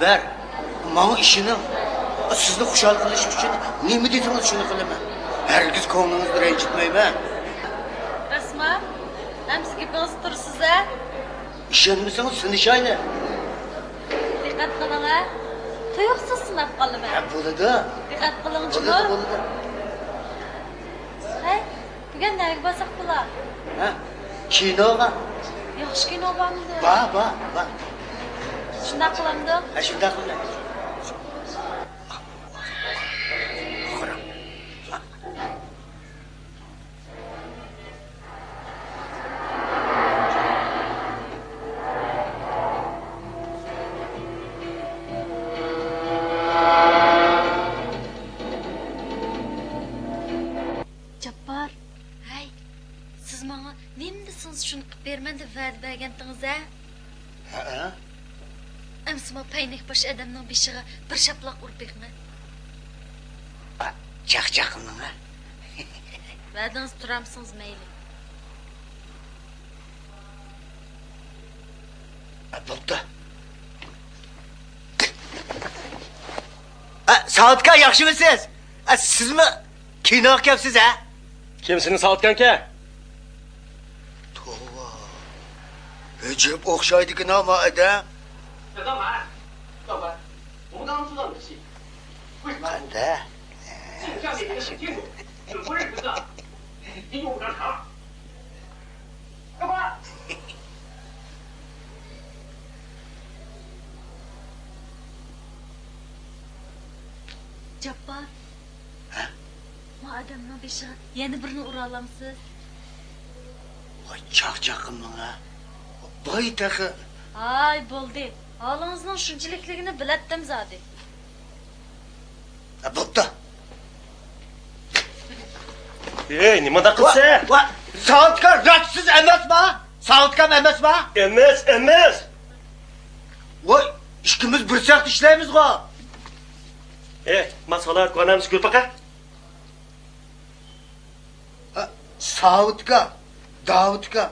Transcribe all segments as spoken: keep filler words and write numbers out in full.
بەر، ماڭا ئىشىنىڭ. سىزنى خۇشال قىلىش ئۈچۈن نېمە دېسىڭىز، شۇنى قىلىمەن. ھەرگىز كۆڭلىڭىزنى رەنجىتمەيمەن. راستمۇ؟ ئەمسە گېپىڭىزدە تۇرىسىز-ھە؟ ئىشەنمىسىڭىز، سىنىشايلى. دىققەت قىلىڭ-ھە. تۇيۇقسىز سىناپ قالىمەن. ھە، بولىدۇ. دىققەت قىلىڭ، بولىدۇ، جۇمۇ. بولىدۇ. ھەي، بۈگۈن نەگە بارساق بولا؟ ھە؟ كىنوغا. ياخشى كىنو بارمىدى؟ بار، بار، بار. شۇنداق قىلامدۇق؟ ھە، شۇنداق قىلىمىز. جاپپار، ھەي، سىز ماڭا نېمە دېسىڭىز شۇنى قىلىپ بېرىمەن دەپ ۋەدە بەرگەنتىڭىز ھە؟ ھەئە. ئەمسە ما پەينەك باش ئادەمنىڭ بېشىغا بىر شاپىلاق ئۇرۇپ بېقىڭە. ئا، چاقچاق قىلماڭ ھە. ۋەدىڭىزدە تۇرامسىڭىز مەيلى. ئا، بوپتۇ. ئا، ساۋۇتكا، ياخشىمۇسىز؟ ئا، سىزمۇ كىنوغا كەپسىز ھە؟ كىم سېنى ساۋۇتكانكەن؟ توۋا. ئەجەب ئوخشايدىكىنا ما ئادەم. قانداق؟ جاپپار. ھە؟ ما ئادەمنىڭ بېشىغا يەنە بىرنى ئۇرالامسىز؟ ۋاي، چاقچاق قىلماڭ ھە. باي تېخى. ھاي، بولدى. ھالىڭىزنىڭ شۇنچىلىكلىكىنى بىلەتتىم زادى. ھە، بوپتۇ. ئەي، نېمانداق قىلسا؟ ۋا، ۋا، ساۋۇتكا راستسىز ئەمەسما؟ ساۋۇتكام ئەمەسما؟ ئەمەس، ئەمەس. ۋاي، ئىككىمىز بىر سېختا ئىشلەيمىزغۇ. ئەي، ما سالاھەت كونا ئەمىسە كۆرۈپ باقە. ھە، ساۋۇتكا، داۋۇتكا.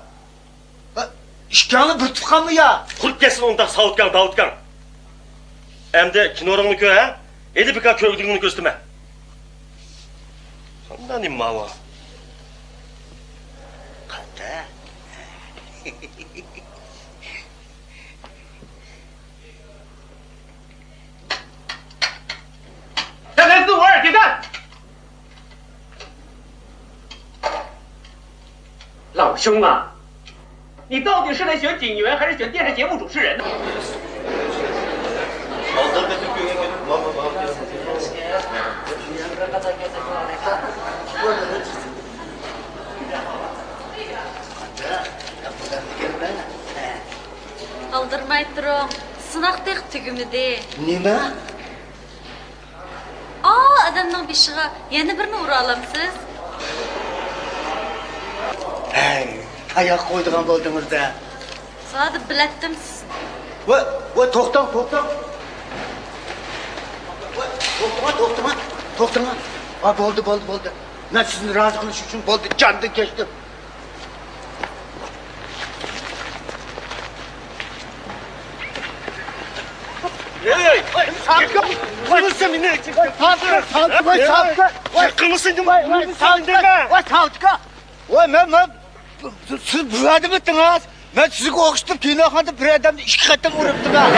ھە، ئىككىڭلار بىر تۇغقانمۇ يا؟ قۇرۇپ كەتسۇن ئۇنداق ساۋۇتكاڭ، داۋۇتكاڭ. ئەمدى كىنورۇڭنى كۆر، ھە؟ ھېلى بىكار كۆرگۈدىكىڭنى كۆرسىتىمەن. قانداق نېمە ماۋۇ؟ قانداق؟ لاۋشۇڭ، 你到底是来选警员还是选电视节目主持人呢？ ئالدىرىماي تۇرۇڭ، سىناق تېخى تۈگىمىدى. نېمە؟ ئا، ئادەمنىڭ بېشىغا يەنە بىرنى ئۇرالامسىز؟ ھەي، تاياق قويىدىغان بولدىڭىز-دە. زادى بىلەتتىم سىزنى. ۋاي، ۋاي، توختاڭ، توختاڭ. ۋاي، توختىما، توختىما، توختىما. ۋاي، بولدى، بولدى، بولدى. مەن سىزنى رازى قىلىش ئۈچۈن بولدى، جاندىن كەچتىم. ھەي! ۋاي، ساۋۇتكا! ۋاي، ساۋۇتكا! ۋاي، ساۋۇتكا! ۋاي، قىلمىسىڭ، ۋاي، ۋاي، ساۋۇتكا! ۋاي، ساۋۇتكا! ۋاي، مەن، مەن، سىز بۇ يەردە بىتتىڭىز. مەن سىزگە ئوخشىتىپ كىنوخانىدا بىر ئادەمنى ئىككى قېتىم ئۇرۇپتىمەن.